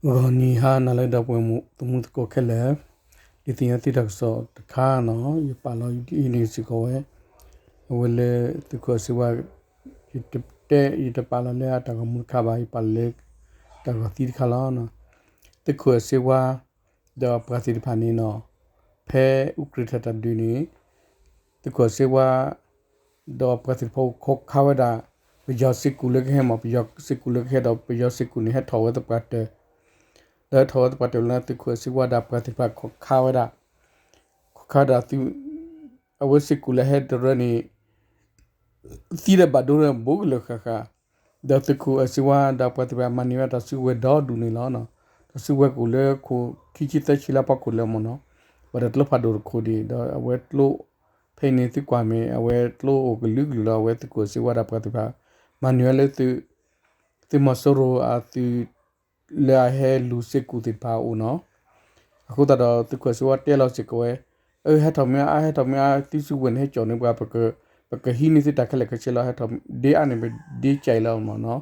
ဂီၤနံၤဟါနၤလၢဒီပုၢ်ဝဲၢ်သမူသကိးခဲလၢာ်, ဒုးသ့ၣ်ညါသုတၢ်ကစီၣ်တခါနီၤ, ယပာ်လီၤဒ်အံၤန့ၣ်စ့ၢ်ကီးဝဲ, အဝဲလၢသုးခိၣ်စ့ဝါ, ယတတဲ ယတပာ်လီၤလၢအတၢ်ဂီၤမူတခါဘၣ်, ယပာ်လီၤလၢတၢ်ဂီၤသံတခါလီၤ. သုးခိၣ်စ့ဝါ ဒီးပှၤသ့ၣ်တဖၣ်န့ၣ်နီၤ, ဖဲအူကြ့ၤထၣ်တၢ်ဒုးန့ၣ် သုးခိၣ်စ့ဝါ ဒီးပှၤသ့ၣ်တဖၣ်ခိးခါဝဲဒၣ် ပယီၤစ့ၢ်ကီးလၢကဟဲမး, ပယီၤစ့ၢ်ကီးလၢကဟဲဒီး ပယီၤစ့ၢ်ကီးန့ၣ် ဟဲထီၣ်ဝဲသပှၢ်တၢၢ်, ဒီးဟဲထီၣ်ဝဲသပှၢ်တၢၢ်လၢသုးခိၣ်စ့ဝါဒီးပှၤသ့ၣ်တဖၣ်ခိးခါဝဲဒၣ်, ခိးခါဝဲဒၣ်သုး, အဝဲစ့ၢ်ကီးလၢဟဲတရၢန့ၣ် သံဒီးဘၣ်ဒိဒီးဘူးကလၢာ်ဃၣ်ဃၣ်, ဒီးသုးခိၣ်စ့ဝါဒီးပှၤသ့ၣ်တဖၣ်မၤန့ၢ်ဝဲတၢ်စုကဝဲၤဒီဒူၣ်န့ၣ်လီၤ. တၢ်စုကဝဲၤကအိၣ်လၢခိၣ်ခံဆံသၢဆံလၢအဖီခိၣ်လၢမ့ၢ်နီၤ, ဘၣ်ဒီးကျိဖးဒိၣ်တခိၣ်ဒံး, ဒီးအဝဲကျိ ဖဲအံၤန့ၣ်သုကွၢ်မ့ၢ် အဝဲကျိအိၣ်ကလုာ်ကလုာ်လီၤ. အဝဲသုးခိၣ်စ့ဝါဒီးပှၤသ့ၣ်တဖၣ် မၤန့ၢ်ဝဲလၢ သုးမီၤစိရိၤအသုး လၢအဟဲလူၤစ့ၢ်ကီးသ့ၣ်တဖၣ်အအိၣ်နီၤ. အဃိသတးဒီးသုးခိၣ်စ့ဝါတဲလီၤစ့ၢ်ကီးဝဲ, အၢ ဟဲထီၣ်မ့ၢ်အါ ဟဲထီၣ်မ့ၢ်အါ သုစုကဝဲၤန့ၣ်ဟဲကၠီၣ်န့ၢ်ပှၤ, ပကဟံးန့ၢ်သုတၢ်ခဲလၢာ်ခဲဆ့လီၤ, ဟဲထီၣ်ဒ့အါန့ၣ် ပဒ့ကၠဲးလီၤမ့ၢ်နီၤ.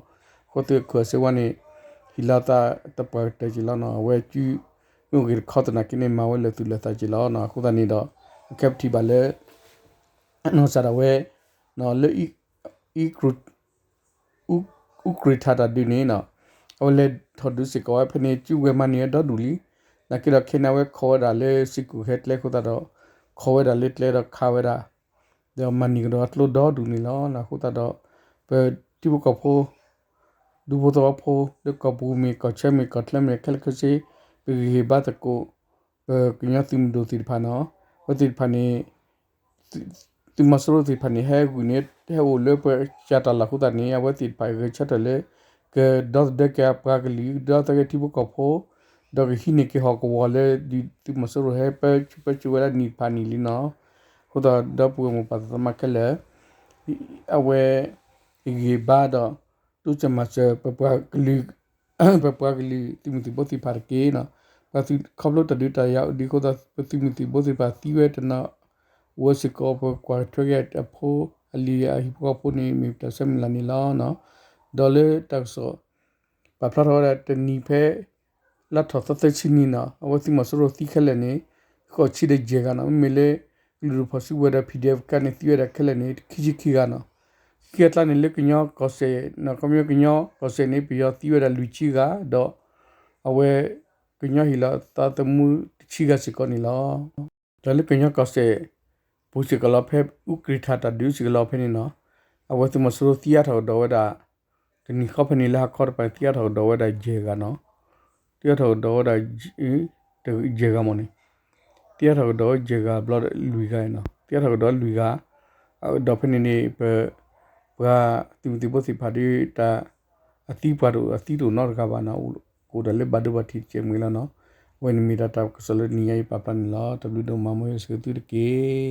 အဃိသုးခိၣ်စ့ဝါန့ၣ် ဟ့ၣ်လီၤသးတပှၢ်ကတၢၢ်က့ၤလီၤနီၤ, အဝဲကုမ့ၢ်ဂ့ၤတခီသနာ်က့န့ၣ် မၤဝဲလၢာ်သူၣ်လၢာ်သးက့ၤလီၤနီၤ. အဃိသတးန့ၣ်ဒီး အခဲပထံၣ်ဘၣ်လၢ နီၢ်စၢ်ဒၣ်ဝဲ လၢ အူကြ့ၤထၣ်တၢ်ဒုးန့ၣ်နီၤ, အဝဲလဲၤထီၣ်ဒုးစ့ၢ်ကီးဝဲဖဲန့ၣ် စုကဝဲၤမၤန့ၢ်ဝဲဒီဒူၣ်လံ. နာ်က့ဒီးခဲန့ၣ် အဝဲခိးဝဲဒၣ်လၢစ့ၢ်ကီးဟဲကျဲအဃိသတးဒီး ခိးဝဲဒၣ်လၢကျဲဒီးခးဝဲဒၣ်, ဒီးမၤန့ၢ်ကဒီးအကျိဒီဒူၣ်န့ၣ်လီၤ. အဃိသတးဒီး ပထံဖိကီၢ်ဖိ ဒူဖိသဝီဖိ လၢကီၢ်ပူၤမ့ၢ် ကီၢ်ချၢမ့ၢ် ကီၢ်ချၢမ့ၢ် ခဲလၢာ်ခဲဆ့ ပဂံၢ်ဟ့ၣ်ဘါသကိး ပကညီသုးမုၢ်ဒိၣ်သ့ၣ်တဖၣ်နီၤ, အဝဲသ့ၣ်တဖၣ်န့ၣ် သုးမီၤစိရိၤသ့ၣ်တဖၣ်န့ၣ် ဟဲဂုာ်န့ၢ် ဟဲအိၣ်လၢပကစၢ်တၢ်လီၢ်အဃိသတးန့ၣ် အဝဲသ့ၣ်တဖၣ်ဂဲၤဆၢထၢၣ်လၢ ကဒီသဒၢက့ၤအပှၤကလုာ် ကဒီသဒၢက့ၤထံဖိကီၢ်ဖိ, ဒီးကဟံးန့ၢ်က့ၤဟီၣ်ကဝီၤလၢ ဒ်သုးမီၤစိရိၤဟဲပၢဆူၣ်ဝဲဒၣ်နံၣ်တဖၣ်န့ၣ်လံနီၤ. အဃိသတးဒီး ဒီပုၢ်ဝဲၢ်မိၢ်ပၢ်သးသမါခဲလၢာ် အဝဲ ဂံၢ်ဘါဒီး တိစၢၤမၤစၢၤ ပပှၤကလုာ် ပပှၤကလုာ်သုးမုၢ်သံၣ်ဘိသ့ၣ်တဖၣ်တက့ၢ်နီၤ. ပှၤသုးခီဖျိတၢ်ဒုးတၢ်ယၤအိၣ်ဒံးအဃိသတး ပသုးမုၢ်သံၣ်ဘိသ့ၣ်တဖၣ်သံဝဲတနီၤ အိၣ်ဝဲစ့ၢ်ကီး ပကွၢ်ထွဲက့ၤအဖိအလံၤအဟံၣ်ဖိဃီဖိန့ၣ် မ့ၢ်ပတၢ်ဆၢမုၢ်လၢ်န့ၣ်လီၤ. ဒီးလၢတၢ်ကစီၣ် ပာ်ဖျါထီၣ်ဝဲဒၣ်တနံၤဖဲ လါထီၣ်သီသၢဆံနံၤနီၤ အဝဲသုးမီၤစိရိၤသံခဲလၢာ်န့ၣ် ဃိးဆံဒီးယဲၢ်ဂၤနီၤ. မ့မ့ၢ်လၢ ကလုာ်ဒူၣ်ဖီၣ်စုကဝဲၤဒီး PDF ကါန့ၣ် သံဝဲဒၣ်ခဲလၢာ်န့ၣ် ခံဆံခံဂၤနီၤ. ခံဂၤအကျါန့ၣ် လၢကညီကီၢ်စဲၣ်နီၤ ခီပညီကညီကီၢ်စဲၣ်န့ၣ် ပယီၤသံဝဲဒၣ်လွံၢ်ဆံဂၤ ဒီး အဝဲ ကညီဟ့ၣ်လီၤသးသမူတဆံဂၤစ့ၢ်ကီးန့ၣ်လီၤ. ဒီးလၢကညီကီၢ်စဲၣ် ပူၤစ့ၢ်ကီးလီၤ ဖဲအူကြ့ၤထၣ်တၢ်ဒုးစ့ၢ်ကီးလီၤဖဲန့ၣ်နီၤ အဝဲသုးမီၤစိရိၤသံအါထီၣ်ကဒီးဝဲဒၣ် တနံၤဃီဖဲန့ၣ် လၢဟါခီတပၤန့ၣ် သံအါထီၣ်ကဒီးဝဲဒၣ်ယဲၢ်ဂၤနီၤ. သံအါထီၣ်ကဒီးဝဲဒၣ် ယဲၢ်ဂၤမ့ၢ်န့ၣ် သံအါထီၣ်ကဒီးဝဲယဲၢ်ဂၤဘျီဒီးလွံၢ်ဂၤနီၤ သံအါထီၣ်ကဒီးလွံၢ်ဂၤ ဒီးဖဲန့ၣ်န့ၣ် ပ ပှၤသုးမုၢ်သံၣ်ဘိသ့ၣ်တဖၣ်ဒီးတၢ် အသံပှၤတအိၣ် အသံတအိၣ်နီတဂၤဘၣ်နီၤ ကအိၣ်ဒၣ်လၢဘၣ်ဒိဘၣ်ထံးတစဲးမ့ၢ်လီၤနီၤ. အဝဲန့ၣ်မ့ၢ်ဒၣ်တၢ်ကစီၣ်လၢနံၤညါအံၤပာ်ဖျါန့ၣ်လီၤ. တၢ်ဘျုးဒိၣ်မး မ်ယွၤဆိၣ်ဂ့ၤသုတက့ၢ်.